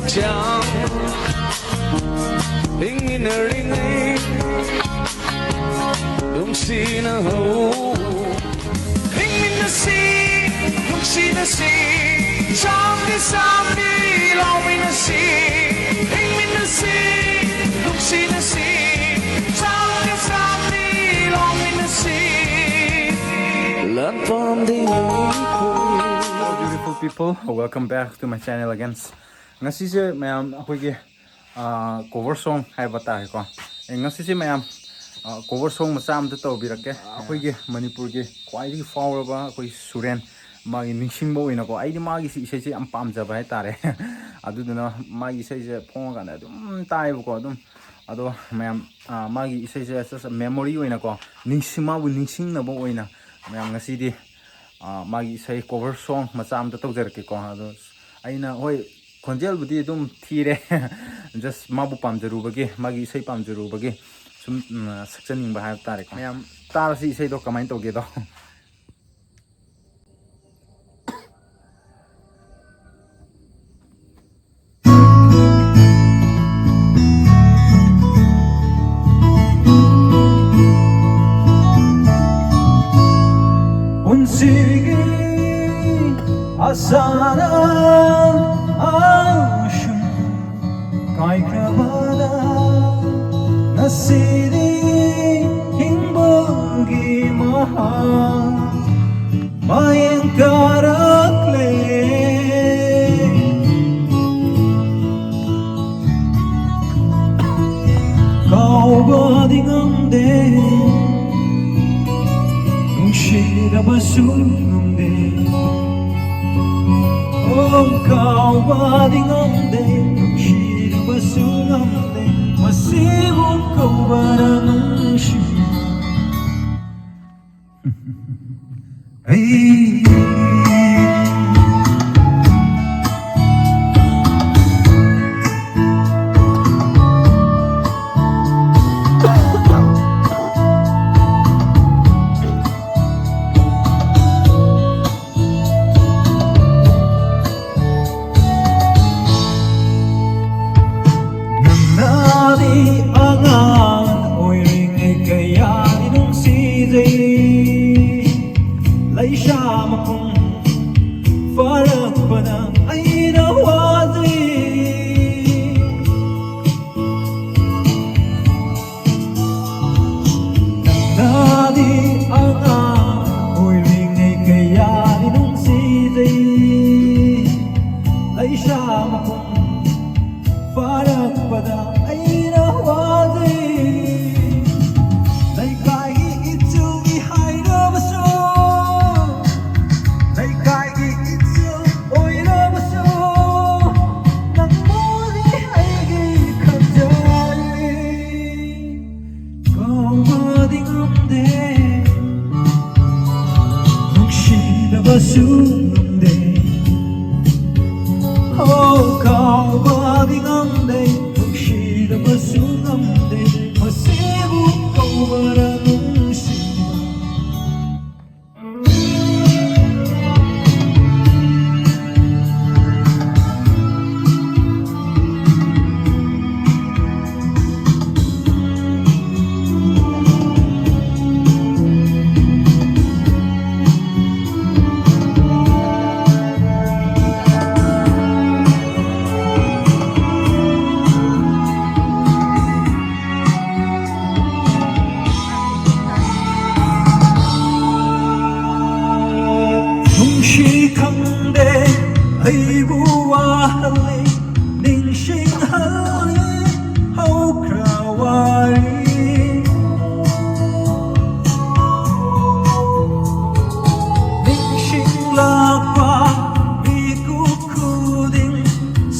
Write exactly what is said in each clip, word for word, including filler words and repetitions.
ꯆꯥꯡ ꯍꯤꯡꯃꯤꯟꯅꯔꯤꯉꯩ ꯅꯨꯡꯁꯤꯅꯍꯧ꯫ ꯍꯤꯡꯃꯤꯟꯅꯁꯤ, ꯅꯨꯡꯁꯤꯅꯁꯤ, ꯆꯥꯝꯗꯤ ꯆꯥꯝꯗꯤ ꯂꯥꯎꯃꯤꯟꯅꯁꯤ꯫ ꯍꯤꯡꯃꯤꯟꯅꯁꯤ, ꯅꯨꯡꯁꯤꯅꯁꯤ, ꯆꯥꯝꯗꯤ ꯆꯥꯝꯗꯤ ꯂꯥꯎꯃꯤꯟꯅꯁꯤ꯫ ꯂꯥꯟꯐꯝꯗꯤ ꯑꯩꯈꯣꯏ꯫ Beautiful people, welcome back to my channel again. ꯉꯁꯤꯁꯦ ꯃꯌꯥꯝ ꯑꯩꯈꯣꯏꯒꯤ ꯀꯣꯚꯔ ꯁꯣꯡ ꯍꯥꯏꯕ ꯇꯥꯔꯦꯀꯣ꯫ ꯑꯦ, ꯉꯁꯤꯁꯦ ꯃꯌꯥꯝ ꯀꯣꯚꯔ ꯁꯣꯡ ꯃꯆꯥ ꯑꯃꯇ ꯇꯧꯕꯤꯔꯛꯀꯦ꯫ ꯑꯩꯈꯣꯏꯒꯤ ꯃꯅꯤꯄꯨꯔꯒꯤ ꯈ꯭ꯋꯥꯏꯗꯒꯤ ꯐꯥꯎꯔꯕ ꯑꯩꯈꯣꯏ ꯁꯨꯔꯦꯟ, ꯃꯥꯒꯤ ꯅꯤꯡꯁꯤꯡꯕ ꯑꯣꯏꯅꯀꯣ꯫ ꯑꯩꯗꯤ ꯃꯥꯒꯤ ꯁꯤ ꯏꯁꯩꯁꯦ ꯌꯥꯝ ꯄꯥꯝꯖꯕ ꯍꯥꯏꯇꯥꯔꯦ꯫ ꯑꯗꯨꯗꯨꯅ ꯃꯥꯒꯤ ꯏꯁꯩꯁꯦ ꯐꯣꯡꯉꯀꯥꯟꯗ ꯑꯗꯨꯝ ꯇꯥꯏꯌꯦꯕꯀꯣ꯫ ꯑꯗꯨꯝ ꯑꯗꯣ ꯃꯌꯥꯝ, ꯑ, ꯃꯥꯒꯤ ꯏꯁꯩꯁꯦ just memory ꯑꯣꯏꯅꯀꯣ, ꯅꯤꯡꯁꯤꯡ ꯃꯥꯕꯨ ꯅꯤꯡꯁꯤꯡꯅꯕ ꯑꯣꯏꯅ ꯃꯌꯥꯝ ꯉꯁꯤꯗꯤ, ꯑ, ꯃꯥꯒꯤ ꯏꯁꯩ ꯀꯣꯚꯔ ꯁꯣꯡ ꯃꯆꯥ ꯑꯃꯇ ꯇꯧꯖꯔꯛꯀꯦꯀꯣ꯫ ꯑꯗꯣ ꯑꯩꯅ, ꯍꯣꯏ, ꯈꯣꯟꯖꯦꯜꯕꯨꯗꯤ ꯑꯗꯨꯝ ꯊꯤꯔꯦ꯫ Just ꯃꯥꯕꯨ ꯄꯥꯝꯖꯔꯨꯕꯒꯤ, ꯃꯥꯒꯤ ꯏꯁꯩ ꯄꯥꯝꯖꯔꯨꯕꯒꯤ ꯁꯨꯝ, ꯎꯝ, ꯁꯛꯆꯅꯤꯡꯕ ꯍꯥꯏꯕ ꯇꯥꯔꯦꯀꯣ꯫ ꯃꯌꯥꯝ ꯇꯥꯔꯁꯤ ꯏꯁꯩꯗꯣ ꯀꯃꯥꯏꯅ ꯇꯧꯒꯦꯗꯣ꯫ ꯄꯨꯟꯁꯤꯒꯤ ꯑꯁꯥꯅ ꯑꯁꯨꯝ ꯀꯥꯏꯈ꯭ꯔꯕꯗ ꯉꯁꯤꯗꯤ ꯍꯤꯡꯕꯒꯤ ꯃꯍꯥꯎ ꯃꯌꯦꯡ ꯇꯥꯔꯛꯂꯦ꯫ ꯀꯥꯎꯕꯗꯤ ꯉꯝꯗꯦ, ꯅꯨꯡꯁꯤꯗꯕꯁꯨ ꯉꯝꯗꯦ꯫ ꯑꯣ, ꯀꯥꯎꯕꯗꯤ ꯉꯝꯗꯦ, ꯅꯨꯡꯁꯤꯗꯕꯁꯨ ꯉꯝꯗꯦ꯫ ꯃꯁꯤꯕꯨ ꯀꯧꯕꯅ ꯅꯨꯡꯁꯤ꯫ ꯑꯩ ꯁꯨ ꯉꯝꯗꯦ꯫ ꯑꯣ, ꯀꯥꯎꯕꯗꯤ ꯉꯝꯗꯦ, ꯅꯨꯡꯁꯤꯗꯕꯁꯨ ꯉꯝꯗꯦ, ꯃꯁꯤꯕꯨ ꯀꯧꯕꯔ ꯅꯨꯡꯁꯤꯕ? ꯅꯨꯡꯁꯤ ꯈꯪꯗꯦ ꯑꯩꯕꯨ ꯋꯥꯍꯜꯂꯤ, ꯅꯤꯡꯁꯤꯡꯍꯜꯂꯤ ꯍꯧꯈ꯭ꯔ ꯋꯥꯔꯤ꯫ ꯅꯤꯡꯁꯤꯡꯂꯛꯄ ꯃꯤꯀꯨꯞ ꯈꯨꯗꯤꯡ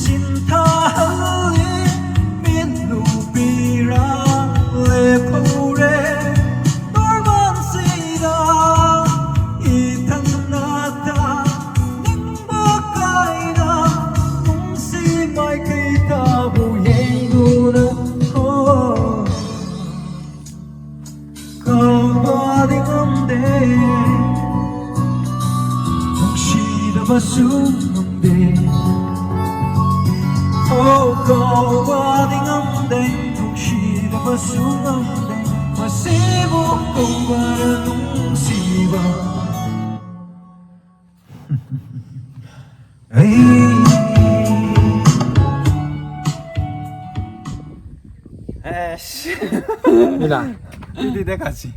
ꯁꯤꯟꯊꯍꯜꯂꯤ, ꯃꯤꯠ ꯅꯨꯄꯤꯔꯥ ꯂꯦꯞꯍꯧꯔꯦ ꯇꯣꯔꯕꯥꯟꯁꯤꯗ ꯏꯊꯟꯅꯇ꯫ ꯅꯤꯡꯕ ꯀꯥꯏꯅ ꯅꯨꯡꯁꯤ ꯃꯥꯏꯀꯩ ꯇꯥꯕꯨ ꯌꯦꯡꯗꯨꯅ, ꯍꯣ, ꯀꯥꯎꯕꯗꯤ ꯉꯝꯗꯦ, ꯅꯨꯡꯁꯤꯗꯕꯁꯨ ꯉꯝꯗꯦ꯫ ꯑꯣ, ꯀꯥꯎꯕꯗꯤ ꯉꯝꯗꯦ, ꯅꯨꯡꯁꯤꯗꯕꯁꯨ ꯉꯝꯗꯦ, ꯃꯁꯤꯕꯨ ꯀꯧꯕꯔ ꯅꯨꯡꯁꯤꯕ? ꯑꯩ ꯑꯦꯁ꯫ ꯃꯤꯂꯥ꯫ ꯑꯗꯨꯗꯤ ꯗꯦꯀꯥꯁꯤ꯫